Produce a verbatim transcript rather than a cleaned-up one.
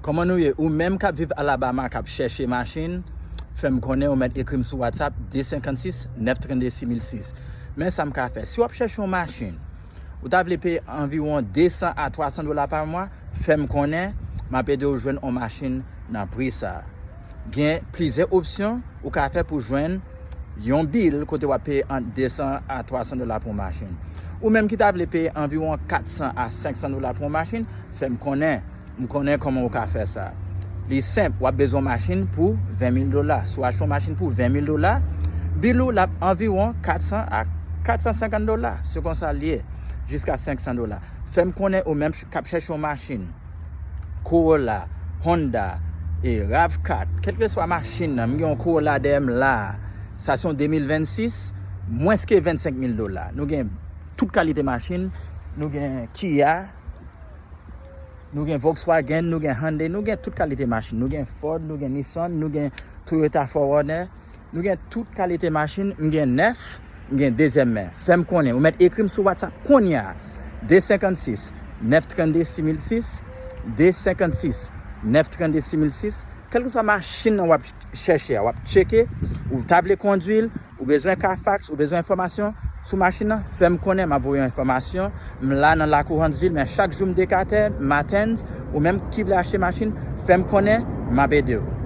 Kòman nou ye? Ou menm k ap viv Alabama, k ap chèche machin, fè m konnen, ou mèt ekri m sou WhatsApp, de senkannsis, nèf trannde, sis mil sis. Men sa m ka fè. Si w ap chèche yon machin, ou ta vle peye anviwon de san a twa san dola pa mwa, fè m konnen, m ap ede w jwenn yon machin nan pri sa. Gen plizyè opsyon ou ka fè pou jwenn yon bil kote w ap peye ant de san a twa san dola pou yon machin. Ou menm ki ta vle peye anviwon kat san a senk san dola pou yon machin, fè m konnen. M konnen kòman ou ka fè sa. Li senp, w ap bezwen yon machin pou ven mil dola. Si w achte yon machin pou ven mil dola, bil ou l ap anviwon kat san a kat san senkant dola. Se konsa l ye, jiska senk san dola. Fè m konnen ou menm k ap chèche yon machin. Corolla, Honda, e rav kat, kèlkeswa machin nan, m gen yon Corolla dèyè m la. Sa se yon de mil vennsis, mwens ke vennsenk mil dola. Nou gen tout kalite machin, nou gen Kia, nou gen Volkswagen, nou gen Hyundai, nou gen tout kalite machin. Nou gen Ford, nou gen Nissan, nou gen Toyota four Runner. Nou gen tout kalite machin, m gen nèf, m gen dezyèm men. Fè m konnen, ou mèt ekri m sou WhatsApp kounye a. De senkannsis, nèf trannde, sis mil sis, de senkannsis, nèf trannde, sis mil sis. Kèlkeswa machin nan w ap chèche a, w ap tcheke, ou ta vle kondwi l, ou bezwen Carfax, ou bezwen enfòmasyon sou machin nan, fè m konnen, m ap voye yon enfòmasyon. M la nan lakou Huntsville, men chak jou m dekatè, maten, ou menm ki vle achte machin, fè m konnen, m ap ede w.